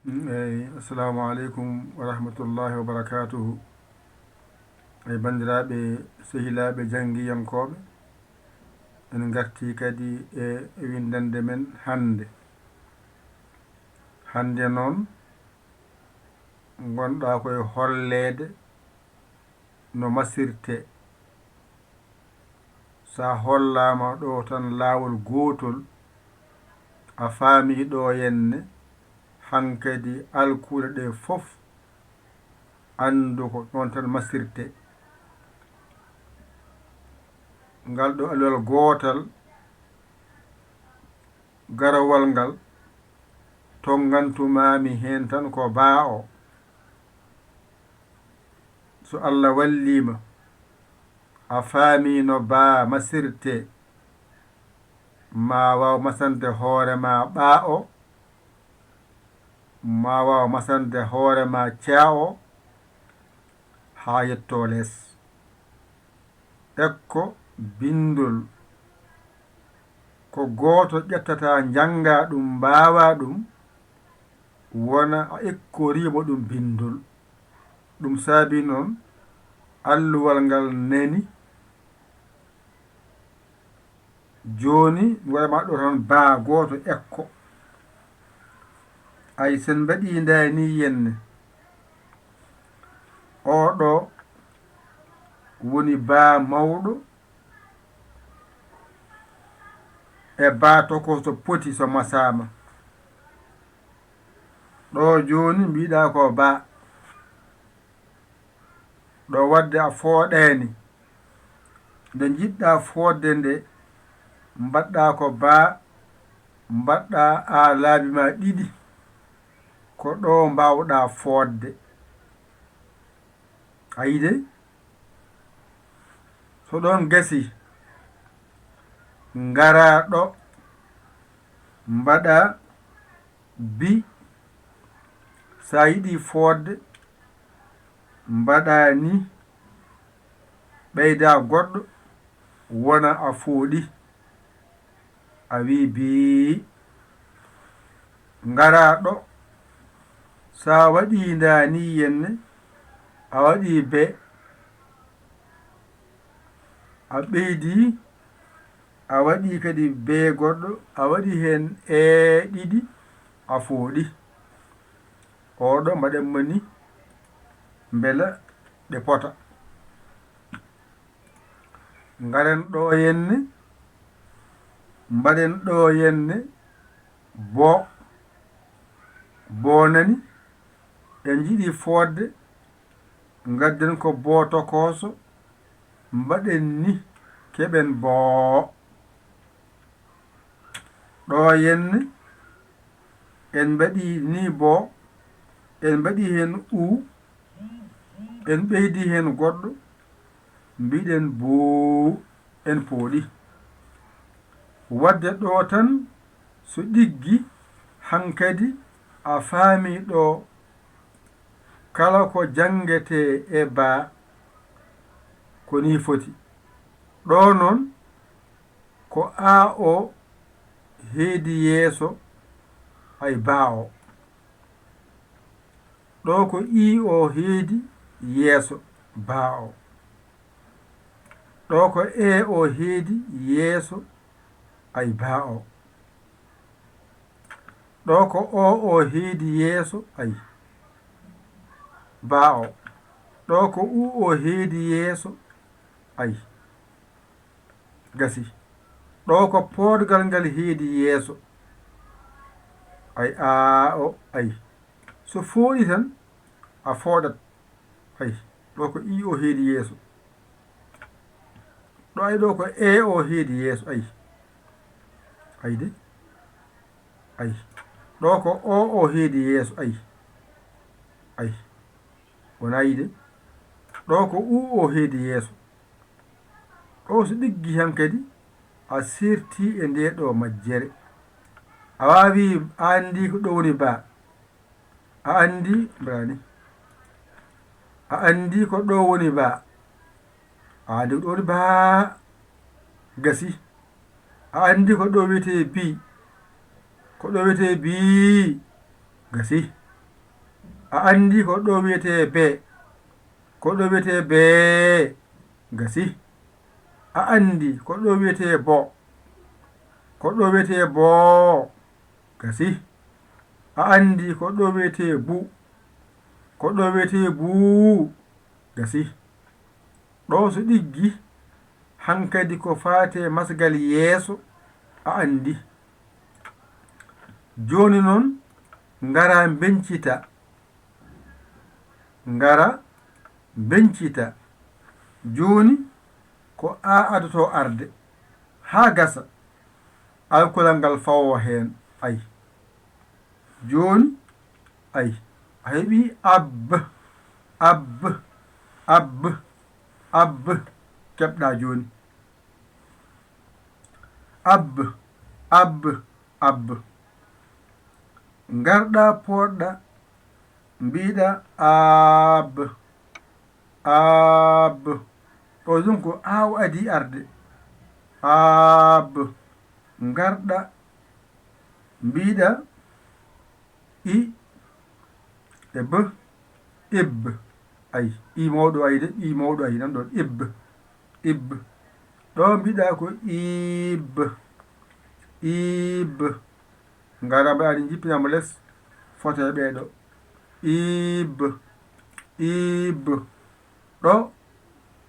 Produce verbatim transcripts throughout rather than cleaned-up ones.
Eyi, assalamu aleykum wa rahmatullahi wa barakatuhu. Eyi, banndiraaɓe, sehilaaɓe janngiyankooɓe, en ngartii kadi e winndannde men hannde. Hannde noon, ngonɗaa koye holleede no masirtee. So a hollaama ɗo tan laawol gootol, a faamii ɗo henne, hankadi alkuule ɗe fof, anndu ko ɗoon tan masirtee. Ngal ɗo alluwal gootal, garawal ngal, tonngantu-maa-mi heen tan ko baa o. So Allah wallii ma, a faamii no baa masirtee, maa waaw masande hoore maa ɓaa o, maa waaw masande hoore maa caa o, haa yettoo lees. Ekko binndol. Ko gooto ƴettataa, njanngaa ɗum, mbaawaa ɗum, wona a ekkorii mo ɗum binndol. Ɗum saabii noon alluwal ngal nani. Jooni, mi waɗa ma ɗo tan baa gooto ekko. Ay, sen mbaɗii ndaa nii henne. Oo ɗo woni baa mawɗo e baa tokooso poti so masaama. Ɗo jooni mbiɗaa ko baa. Ɗo waɗde a fooɗaani. Nde njiɗɗaa fooɗde nde, mbaɗɗaa ko baa, mbaɗɗaa aa laabi maa ɗiɗi. Ko ɗo mbaawɗaa fooɗde. A yiɗi? So ɗoon gasii, ngaraa ɗo, mbaɗaa bi. So a yiɗii fooɗde, mbaɗaa ni, ɓeydaa goɗɗo, wona a fooɗi. A wii bii. Ngaraa ɗo. So a waɗii ndaa nii henne, a waɗii be. A ɓeydii, a waɗii kadi be goɗɗo, a waɗii heen ee ɗiɗi, a fooɗi. Oo ɗo mbaɗen mo ni, mbela ɗe pota. Ngaren ɗo henne, mbaɗen ɗo henne, bo, bo nani, en njiɗi fooɗde, ngadden ko bo tokooso, mbaɗen ni, keɓen bo. Ɗo henne, en mbaɗi ni bo, en mbaɗi heen u, en ɓeydi heen goɗɗo, mbiɗen buu, en pooɗi. Waɗde ɗo tan, so ɗiggi, hankadi a faamii ɗo, kala ko janngetee e baa, ko nii foti. Ɗo noon, ko aa o heedi yeeso, ay, baa o. Ɗo ko ii o heedi yeeso, baa o. Ɗo ko ee o heedi yeeso, ay, baa o. Ɗo ko oo o heedi yeeso, ay, baa o. Ɗo ko uu o heedi yeeso, ay. Gasi. Ɗo ko pooɗgal ngal heedi yeeso. Ay, aa o, ay. So fooɗi tan, a fooɗat. Ay, ɗo ko ii o heedi yeeso. Ɗo, ay, ɗo ko ee o heedi yeeso, ay. Ay de. Ay. Ɗo ko oo o heedi yeeso, ay. Ay. Wonaa yi de. Ɗo ko uu o heedi yeeso. Ɗo so ɗiggi hankadi, a sertii e ndee ɗo majjere. A waawii, a anndii ko ɗo woni baa. A anndii, mbaɗaa ni. A anndii ko ɗo woni baa. A anndii ko ɗo woni baa. Gasi. A anndii ko ɗo wiyetee bii. Ko ɗo wiyetee bii. Gasi. A anndi ko ɗo wiyetee bee? Ko ɗo wiyetee bee? Gasi. A anndi ko ɗo wiyetee bo? Ko ɗo wiyetee boo? Gasi. A anndi ko ɗo wiyetee bu? Ko ɗo wiyetee buu? Gasi. Ɗo so ɗiggi, hankadi ko faati e masgal yeeso, a anndi. Jooni noon, ngaraa mbeñcita. Ngara mbeñcita. Jooni ko a adotoo arde haa gasa, alkolal ngal fawoo heen. Ay. Jooni, ay, a heɓii ab, ab, ab, ab, keɓɗaa jooni. Ab, ab, ab. Ngarɗaa pooɗɗa, mbiɗa ab, ab. Ɗo ɗum ko a o adii arde. Ab. Ngarɗa, mbiɗa i e b, ib. Ay, i mawɗo ay de, i mawɗo ay nan ɗon, ib, ib. Ɗo mbiɗa ko ib, ib. Ngara mbaɗa ɗi njippinama les, fote ɓeeɗo. Ib, ib. Ɗo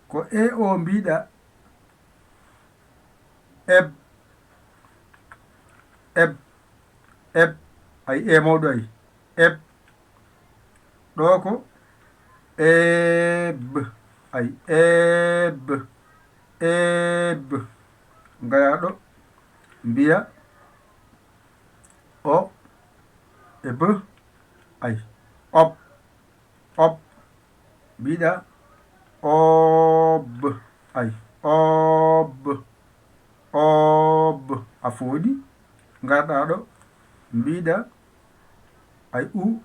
ko e o mbiɗa, eb, eb, eb. Ay, e mawɗo ay, eb. Ɗo ko eb, ay, eb, eb. Ngara ɗo, mbiya o e b, ay, op, op. Mbiɗa ob, ay, ob, ob. A fooɗi, ngarɗa ɗo, mbiɗa, ay, u,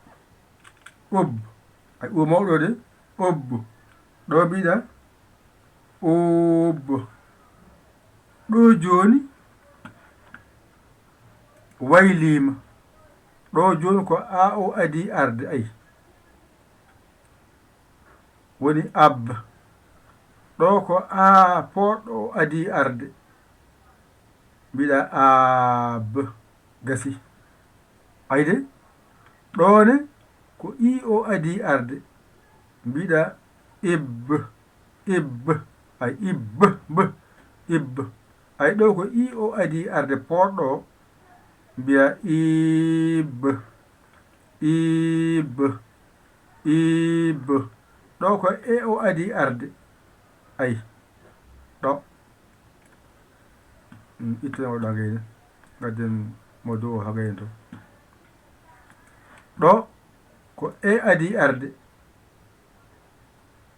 ob. Ay, u mawɗo de, ob. Ɗo mbiɗa ob. Ɗo jooni wayliima. Ɗo jooni ko a o adii arde, ay. Woni ab. Ɗo ko a pooɗɗo o adii arde. Mbiɗa ab. Gasi. Ay de. Ɗo ne ko i o adii arde. Mbiɗa ib. Ib. Ay, ib, b, ib. Ay, ɗo ko i o adii arde pooɗɗo o. Mbiya ib. Ib. Ib. Ɗo ko e o adii arde. Ay. Ɗo. Mm, ittane o ɗo hagayne. Ngadden mo dow o hagayne to. Ɗo ko e adii arde.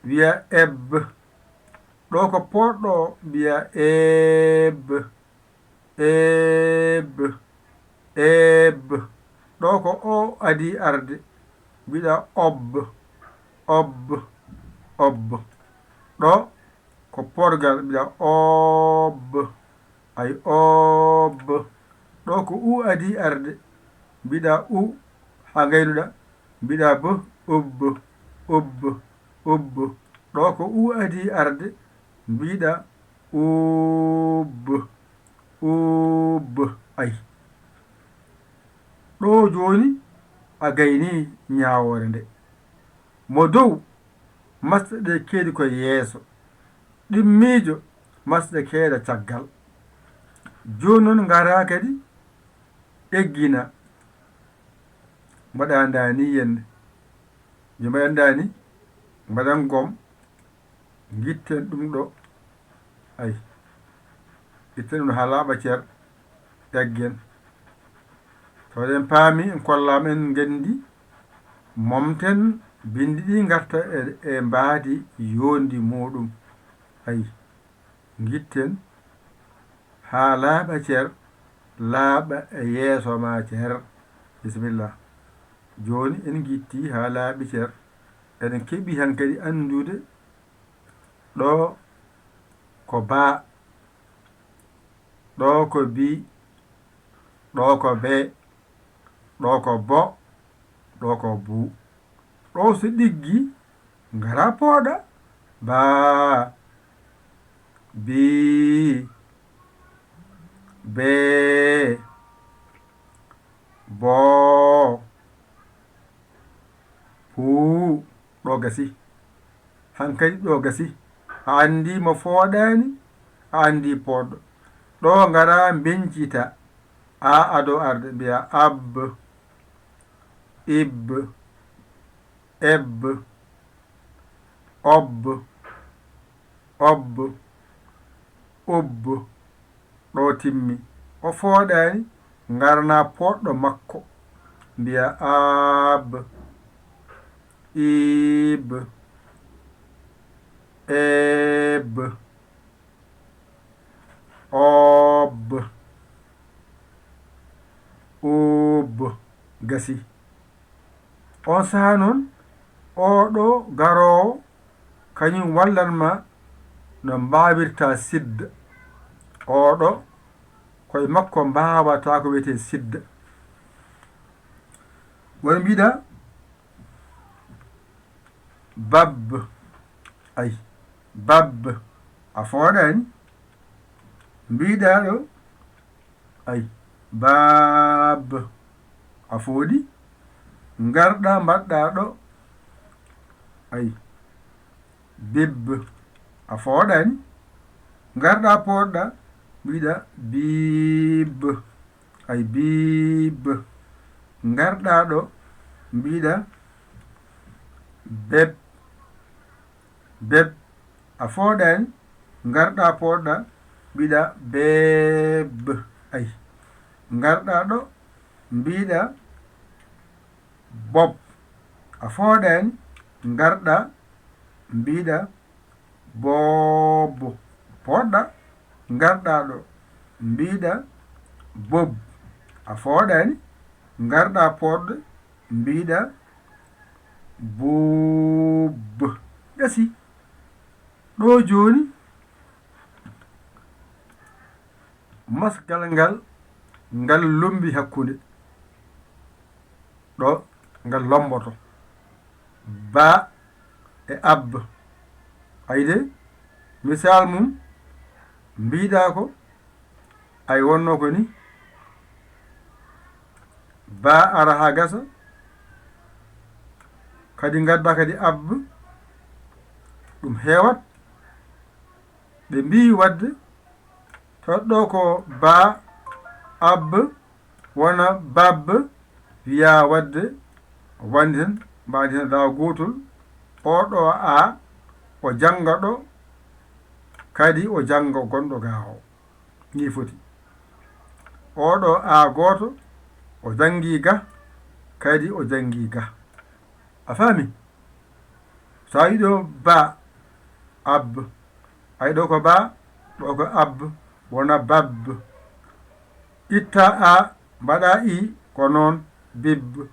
Wiya eb. Ɗo ko pooɗɗo o, mbiya eb. Eb. Eb. Ɗo ko o adii arde. Mbiɗa ob. Ob. Ob. Ɗo ko porgal, mbiɗa ob. Ay, ob. Ɗo ko u adii arde. Mbiɗa u. Haa ngaynuɗa. Mbiɗa b. Ub. Ub. Ub. Ɗo ko u adii arde. Mbiɗa ub. Ub. Ay. Ɗo jooni a gaynii ñaawoore nde. Mo dow, masɗe ɗe keedi ko yeeso. Ɗimmiijo, masɗe keeda caggal. Jooni noon ngaraa kadi eggina. Mbaɗa ndaa ni yenne. Nde mbaɗa ndaa ni, mbaɗan gom, ngitten ɗum ɗo. Ay, itten ɗum haa laaɓa cer, eggen. To eɗen paami, en kollaama, en nganndi, momten binndi ɗi ngarta e, e mbaadi yoondi muuɗum. Ay, ngitten haa laaɓa cer, laaɓa e yeeso ma cer. Bisimilla. Jooni en ngittii haa laaɓi cer. Eɗen keɓi hankadi anndude ɗo ko ba, ɗo ko bi, ɗo ko be, ɗo ko bo, ɗo ko bu. Ɗo so ɗiggi, ngara pooɗa. Baa, bii, bee, boo, buu. Ɗo gasi. Hankadi ɗo gasi. A anndi mo fooɗaani, a anndi pooɗɗo. Ɗo ngara mbencita. A ado arde mbiya ab, ib, eb, ob, ob, ub. Ɗo timmi. O fooɗaani, ngarna pooɗɗo makko. Mbiya ab, ib, eb, ob, ub. Gasi. On saha noon, oɗo garoowo, kañum wallan ma no mbaawirta sidda. Oɗo, koye makko mbaawata ko wiyetee sidda. Won mbiɗa, bab, ay, bab, a fooɗaani. Mbiɗa ɗo, ay, baab, a fooɗi. Ngarɗa, mbaɗɗa ɗo, ay, bib, a fooɗaani. Ngarɗa, pooɗɗa, mbiɗa, biib, ay, biib. Ngarɗa ɗo, mbiɗa, beb, beb, a fooɗaani. Ngarɗa, pooɗɗa, mbiɗa, beb, ay. Ngarɗa ɗo, mbiɗa, bob, a fooɗaani. Ngarɗa, mbiɗa, boobo, pooɗɗa. Ngarɗa ɗo, mbiɗa, bob, a fooɗaani. Ngarɗa, pooɗɗo, mbiɗa, buub. Gasi. Ɗo jooni, masgal ngal, ngal lombi hakkunde. Ɗo ngal lomboto. Ba e ab. Ayde, misal mum, mbiɗa ko, ay, wonno ko ni. Ba ara haa gasa, kadi ngadda kadi ab, ɗum heewat. Ɓe mbiyi waɗde, tawat ɗo ko ba, ab, wona bab, wiya waɗde, wandi tan, mbaadi tan laawol gootol, oɗo a, o jannga ɗo, kadi o jannga gonɗo ga o. Ni foti. Oɗo a gooto, o janngi ga, kadi o janngi ga. A faami? So a wiɗo ba, ab, ay, ɗo ko ba, ɗo ko ab, wona bab. Itta a, mbaɗa i, ko noon, bib.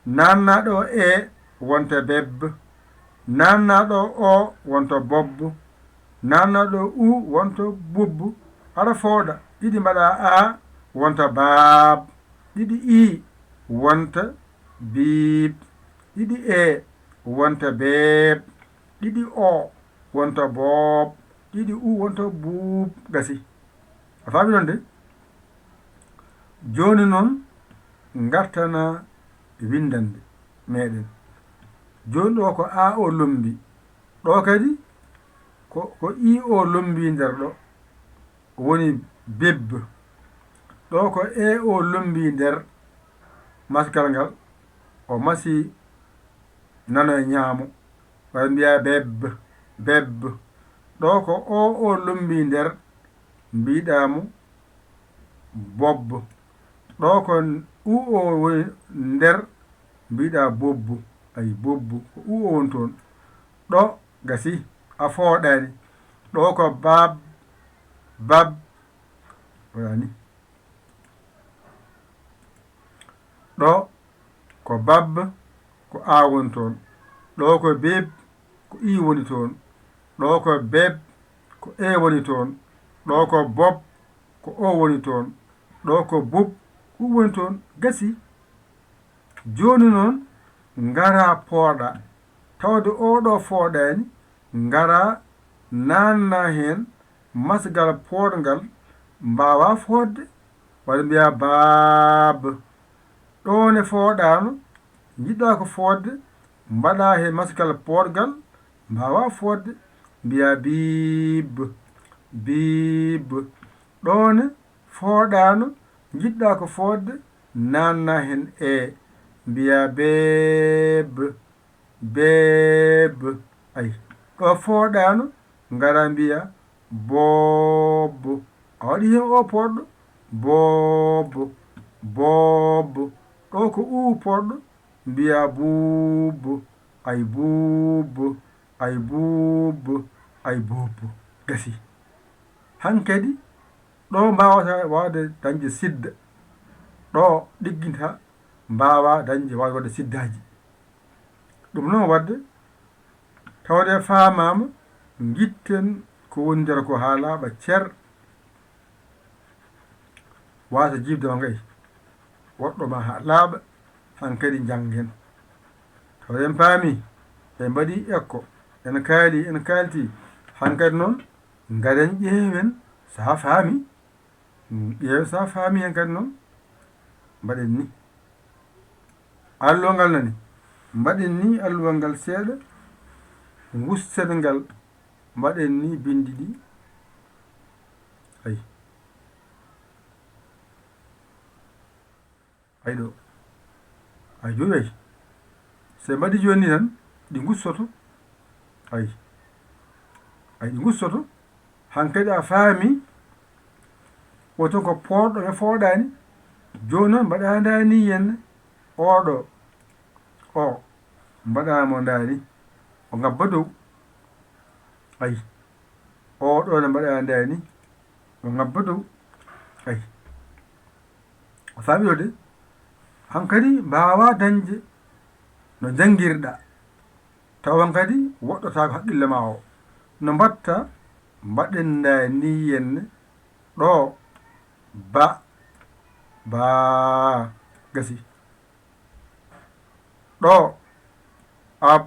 Nanna ɗo e, wonta beb. Nanna ɗo o, wonta bob. Nanna ɗo u, wonta bub. Aɗa fooɗa. Ɗiɗi mbaɗa a, wonta baab. Ɗiɗi i, wonta biib. Ɗiɗi e, wonta beeb. Ɗiɗi o, wonta boob. Ɗiɗi u, wonta buub. Gasi. A faami noon de? Jooni noon, ngartana winndannde meeɗen. Jooni ɗo ko a o lombi. Ɗo kadi ko, ko i o lombi nder ɗo. Woni beb. Ɗo ko e o lombi nder masgal ngal. O masi nano e ñaamo. Waɗa mbiya beb, beb. Ɗo ko o o lombi nder, mbiɗa mo bob. Ɗo ko u o woni nder, mbiɗa bob. Ay, bob. Ko u o woni toon. Ɗo gasi, a fooɗaani. Ɗo ko bab, bab. Waɗani. Ɗo ko bab, ko a woni toon. Ɗo ko beeb, ko i woni toon. Ɗo ko beeb, ko e woni toon. Ɗo ko bob, ko o woni toon. Ɗo ko bub, u woni toon. Gasi. Jooni noon, ngara pooɗa. Tawde oo ɗoo fooɗaani, ngara naanna heen masgal pooɗngal, mbaawaa fooɗde, walla mbiyaa baab. Ɗoo ne fooɗaano, njiɗɗaa ko fooɗde, mbaɗaa heen masgal pooɗngal, mbaawaa fooɗde, mbiyaa biib, biib. Ɗoo ne fooɗaano, njiɗɗaa ko fooɗde, naanna heen ee, mbiyaa beeb, beeb. Ay, ɗoo fooɗaano, ngara mbiyaa boob. A waɗi heen oo pooɗɗo, boob, boob. Ɗoo ko uu pooɗɗo, mbiyaa buub, ay buub, ay buub, ay buub. Gasi. Hankadi, ɗoo mbaawata waawde dañde sidda. Ɗoo ɗigginta mbaawaa dañde waawde waɗde siddaaji. Ɗum noon waɗde, tawde faamaama, ngitten ko woni nder ko haa laaɓa cer, waasa jiiɓde ma ngay, woɗɗo ma haa laaɓa, hankadi njanngen. Tawde en paami, en mbaɗi ekko, en kaali, en kaalti, hankadi noon, ngaren ƴeewen so a faami. Mm, ƴeew, so a faami heen kadi noon, mbaɗen ni. Alluwal ngal nani. Mbaɗen ni alluwal ngal seeɗa. Ngusten ngal. Mbaɗen ni binndi ɗi. Ay. Ay ɗo. Ay jooni ay. So en mbaɗi jooni ni tan, ɗi ngussoto. Ay. Ay ɗi ngussoto. Hankadi a faami. Woto ko pooɗɗo ɓe fooɗaani. Jooni noon mbaɗa ndaani heen. Oɗo. O. Mbaɗa mo ndaani. O ngabba dow. Ay. Oɗo ne mbaɗa ndaani. O ngabba dow. Ay. A faami ɗo de? Hankadi mbaawaa dañde no njanngirɗa. Tawa kadi woɗɗotaako haqqille ma o. No mbatta? Mbaɗen ndaani heen ɗo. Ba. Baa. Gasi. Ɗo. Ab.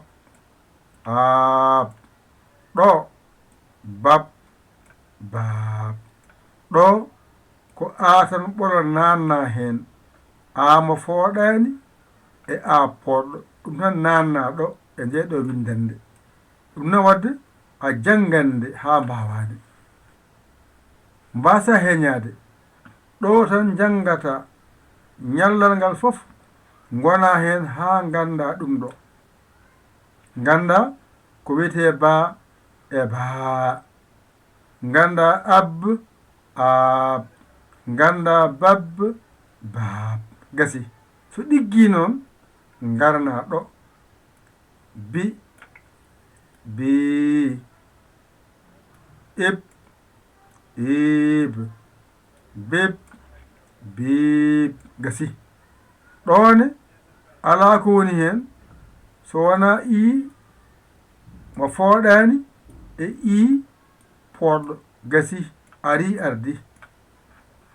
Aab. Ɗo. Bab. Baab. Ɗo ko aa tan ɓolo naanna heen. Aa mo fooɗaani e aa pooɗɗo. Ɗum tan naanna ɗo e ndee ɗo winndannde. Ɗum noon waɗde a janngan nde haa mbaawaa nde. Mbaasa heñaade. Ɗo tan njanngata ñallal ngal fof, ngona heen haa ngannda ɗum ɗo. Ngannda ko wiyetee baa e baa. Ngannda ab, aab. Ngannda bab, baab. Gasi. So ɗiggii noon, ngarna ɗo. Bi, bii. Ib, iib. Bib, biib. Gasi. Ɗo ne, alaa ko woni heen, so wonaa ii mo fooɗaani e ii pooɗɗo. Gasi, arii, ardii.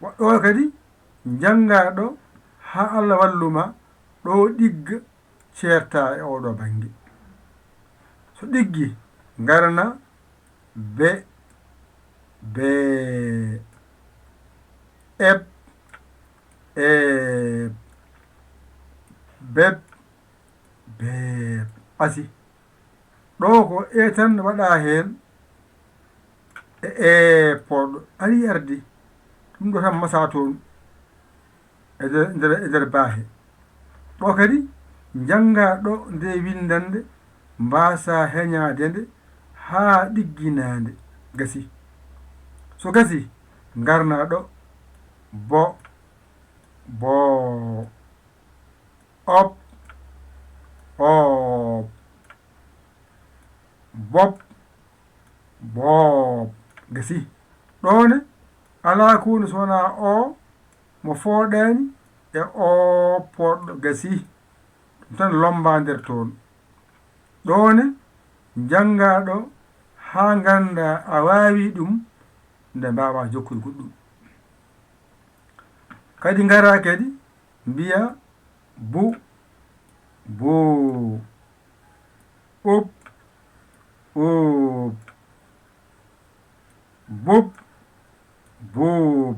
Wa-, ɗo kadi, njanngaa ɗo haa Allah wallu ma, ɗo ɗigga ceertaa e oo ɗoo bannge. So ɗiggi, ngarana be, bee, eb, eeb, beb, beeb. Asi. Ɗo ko e tan waɗaa heen e e pooɗɗo. Arii, ardii. Ɗum ɗo tan masaa toon. E nder, nder, e nder baahe. Ɗo kadi, njanngaa ɗo nde winndannde, mbaasaa heñaade nde haa ɗigginaa nde. Gasi. So gasi, ngarnaa ɗo. Bo, boo. Op, oop. Bob, boob. Gasi. Ɗo ne, alaa ko woni so wonaa o mo fooɗaani e o pooɗɗo. Gasi. Ɗum tan lommbaa nder toon. Ɗo ne, njanngaa ɗo haa nganndaa a waawii ɗum, nde mbaawaa jokkude goɗɗum. Kadi ngaraa kadi mbiyaa bu, boo. Ɓob, ɓob, bob, bob.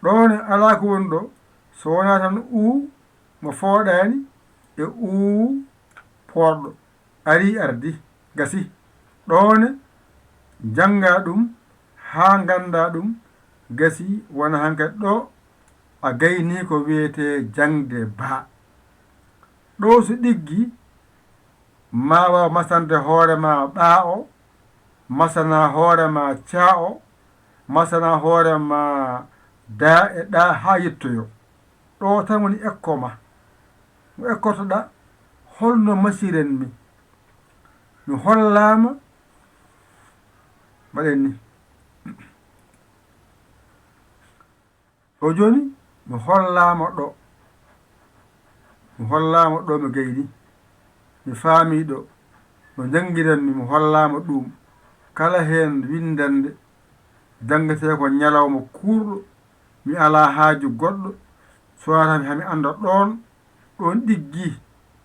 Ɗoo ne alaa ko woni ɗoo, so wonaa tan uu mo fooɗaani e uu pooɗɗo. Arii ardi, gasii. Ɗoo ne njanngaa ɗum haa nganndaa ɗum, gasii, wona hankadi ɗoo a gaynii ko wiyetee jaŋde baa. Ɗoo so ɗiggii, maa waaw masande hoore maa ɓaa o, masana hoore maa caa o, masana hoore maa daa e ɗaa haa yettoyoo. Ɗoo tan woni ekko maa. Mo ekkorto-ɗaa, hol no masiren mi? Mi hollaama, mbaɗen ni. Ɗoo jooni, mi hollaama ɗoo. Mi hollaama ɗoo mi gayni. Mi faamii ɗoo. No njanngiran mi, mi hollaama ɗuum. Kala heen winndannde janngetee ko ñalawma kuurɗo. Mi alaa haaju goɗɗo. So wonaa mi, hami annda ɗoon, ɗoon ɗiggii.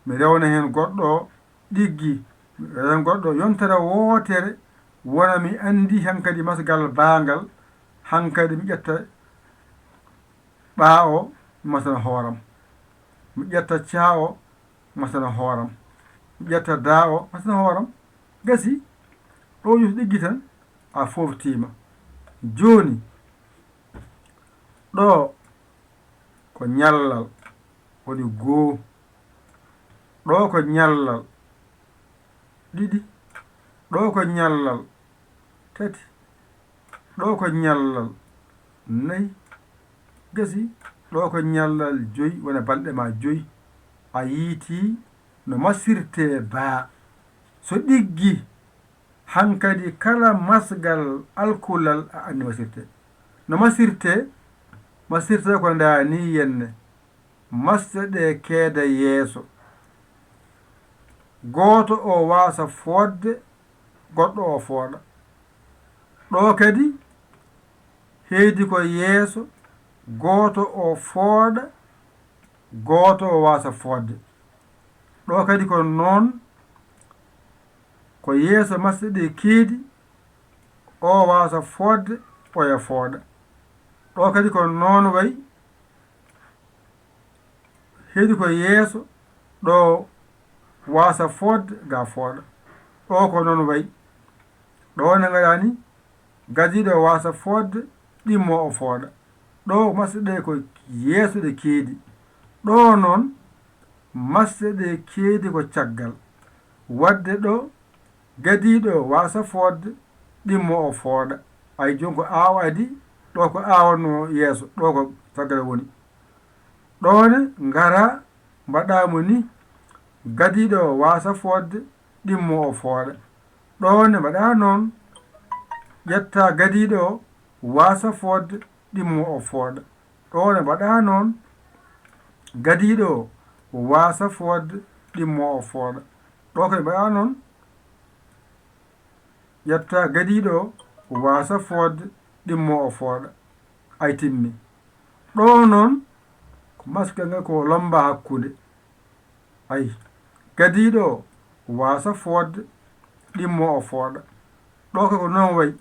Mi rewna heen goɗɗo o, ɗiggi, eɗen goɗɗo yontere wootere, wona mi anndi hankadi masgal baangal, hankadi mi ƴetta ɓaa o, mi masana hooram. Mi ƴetta caa o, mi masana hooram. Mi ƴetta daa o, mi masana hooram. Gasi, ɗo yus ɗiggi tan, a fooftiima. Jooni, ɗo ko ñallal, woni goo. Ɗo ko ñallal, ɗiɗi. Ɗo ko ñallal, tati. Ɗo ko ñallal, nayi. Gasi, ɗo ko ñallal joyi, wona balɗe ma joyi. A yiiti no masirtee baa. So ɗiggi, hankadi kala masgal alkulal a anndi masirtee. No masirtee? Masirtee ko ndaa nii yenne. Masɗe ɗe keeda yeeso. Gooto o waasa fooɗde, goɗɗo o fooɗa. Ɗo kadi, heedi ko yeeso, gooto o fooɗa, gooto o waasa fooɗde. Ɗo kadi ko noon, ko yeeso masɗe ɗe keedi, o waasa fooɗde, oya fooɗa. Ɗo kadi ko noon wayi, heedi ko yeeso, ɗo waasa fooɗde, ga fooɗa. Ɗo ko noon wayi. Ɗo ne ngaɗa ni, gadiiɗo waasa fooɗde, ɗimmo o fooɗa. Ɗo masɗe ɗe ko yeeso ɗe keedi. Ɗo noon, masɗe ɗe keedi ko caggal. Waɗde ɗo, gadiiɗo waasa fooɗde, ɗimmo o fooɗa. Ay, jooni ko aawo adii, ɗo ko aawo no yeeso, ɗo ko caggal woni. Ɗo ne ngara, mbaɗa mo ni, gadiiɗo waasa fooɗde, ɗimmo o fooɗa. Ɗo ne mbaɗa noon, ƴetta gadiiɗo o waasa fooɗde, ɗimmo o fooɗa. Ɗo ne mbaɗa noon, gadiiɗo o waasa fooɗde, ɗimmo o fooɗa. Ɗo kadi mbaɗa noon, ƴetta gadiiɗo o waasa fooɗde, ɗimmo o fooɗa. Ay, timmi. Ɗo noon, ko masgal ngal ko lomba hakkunde. Ay, gadiiɗo o waasa fooɗde, ɗimmo o fooɗa. Ɗo kadi ko noon wayi.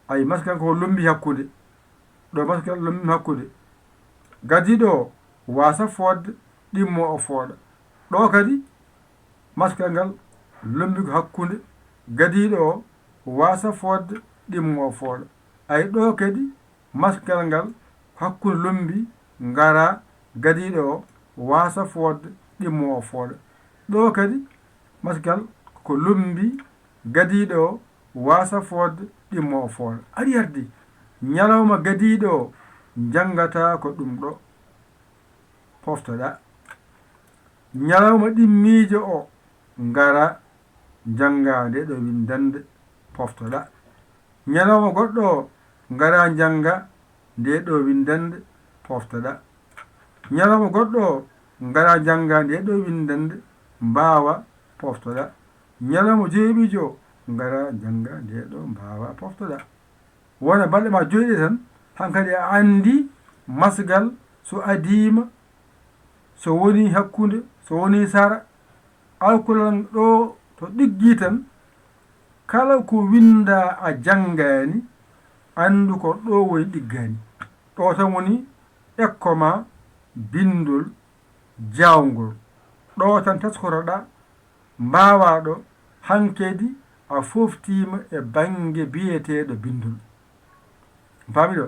Ay, masgal ngal ko lombi hakkunde. Ɗo masgal lombi hakkunde. Gadiiɗo o waasa fooɗde, ɗimmo o fooɗa. Ɗo kadi, masgal ngal lombi ko hakkunde. Gadiiɗo o waasa fooɗde, ɗimmo o fooɗa. Ay, ɗo kadi, masgal ngal hakkunde lombi, ngara, gadiiɗo o waasa fooɗde, ɗimmo o fooɗa. Ɗo kadi, masgal ko lombi, gadiiɗo o waasa fooɗde, ɗimmo o fooɗa. Arii ardi, ñalawma gadiiɗo o, njanngataa ko ɗum ɗo. Poftoɗaa. Ñalawma ɗimmiijo o, ngara, njanngaa nde ɗo winndannde. Poftoɗaa. Ñalawma goɗɗo o, ngara njannga nde ɗo winndannde, poftoɗaa. Ñalawma goɗɗo o, ngara njannga nde ɗo winndannde, mbaawa, poftoɗaa. Ñalawma joweeɓiijo o, ngara njannga nde ɗo, mbaawa, poftoɗaa. Wona balɗe ma joyi ɗe tan, hankadi a anndi masgal so adiima, so woni hakkunde, so woni sara. Alkulal ɗo To ɗiggi tan, kala ko winndaa a janngaani, anndu ko ɗo woni ɗiggaani. Ɗo tan woni ekko ma binndol jaawngol. Ɗo tan taskotoɗaa mbaawaaɗo, hankadi a fooftiima e bannge biyeteeɗo binndol. Faami ɗo?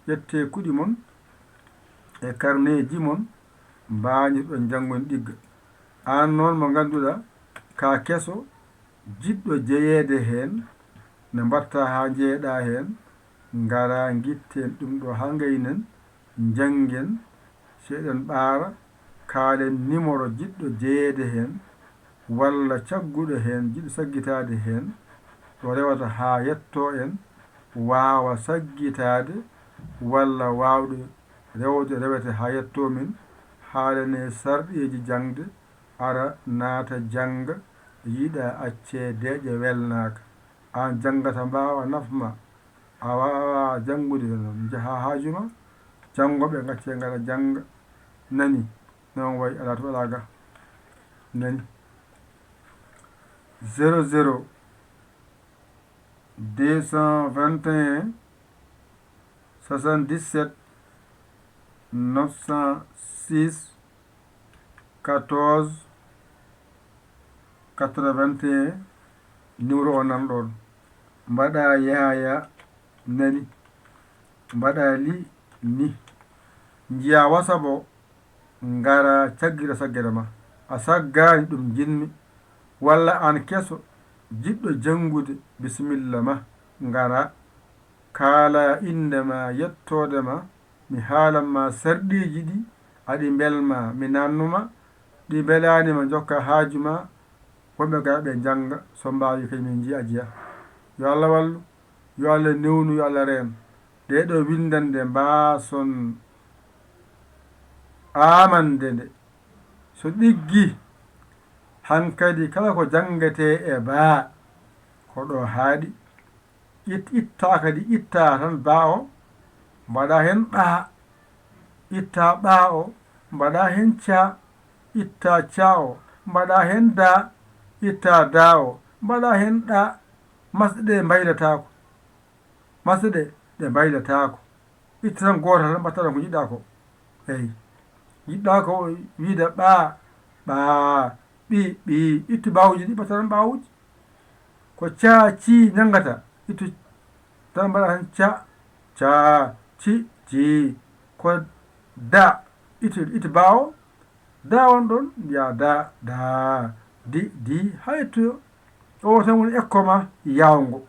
Ƴettee kuɗi mon e karneeji mon, mbaajirɗon janngon ɗigga. Aan noon mo ngannduɗaa ka keso, jiɗɗo jeyeede heen, no mbatta haa njeeɗaa heen, ngara ngitten ɗum ɗo haa ngaynen, njanngen, seeɗen ɓaara, kaalen nimoro jiɗɗo jeyeede heen, walla cagguɗo heen, jiɗɗo saggitaade heen, ɗo rewata haa yettoo en, waawa saggitaade, walla waawde rewde rewete haa yettoo min, haalane sarɗiiji jaŋde, ara naata jannga, yiɗa accee deeƴe welnaaka. Aan janngata mbaawa nafma, a waawaa janngude noon, njahaa haaju ma, janngo ɓe ngaccee ngara jannga, nani, noon wayi alaa to alaa ga, nani. Zéro zéro, deux cent vingt et un, soixante-dix-sept, neuf cent six, quatorze, quatre-vingt et un, numéro o nan ɗoon. Mbaɗa yaaya nani, mbaɗa li ni. Njiya wasabo, ngara caggira saggere ma. A saggaani ɗum njiɗmi. Walla aan keso, jiɗɗo janngude, bisimilla ma, ngara. Kaala innde ma, yettoode ma, mi haalan ma sarɗiiji ɗi aɗi mbelma, mi nannu ma, ɗi mbelaani ma, njokka haaju ma, wonɓe ga ɓe njannga, so mbaawi kay min njiya jeya. Yo Allah wallu, yo Allah newnu, yo Allah reen. Ɗee ɗoo winndannde mbaason aamande nde. So ɗiggi, hankadi kala ko janngetee e baa, ko ɗo haaɗi. It-, ittaa kadi, ittaa tan baa o, mbaɗa heen ɓaa. Ittaa ɓaa o, mbaɗa heen caa. Ittaa caa o, mbaɗa heen daa. Ittaa daa o, mbaɗa heen ɗaa. Masɗe ɗe mbaylataako. Masɗe ɗe, ɗe mbaylataako. Itta tan gooto tan, mbaɗta tan ko njiɗɗaa ko. Eey. Njiɗɗaa ko wiide ɓaa, ɓaa, ɓi, ɓi. Ittu baawuuji ɗi, mbaɗta tan baawuuji. Ko caa, cii, nanngata. Ittu tan mbaɗa tan ca, caa, ci, cii. Ko da, ittu, ittu baawo. Da on ɗon, mbiya da, da, di, di, haa ittoyo. O tan woni ekko ma yaawngo.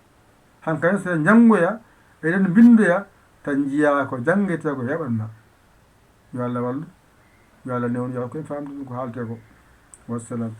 Hankadi so njanngoya, eɗen mbinndoya, tan njiya ko janngetee ko heɓan ma. Yo Allah wallu, yo Allah newnu, yo Allah ko en faamde ɗum ko haaletee ko. Wassalam.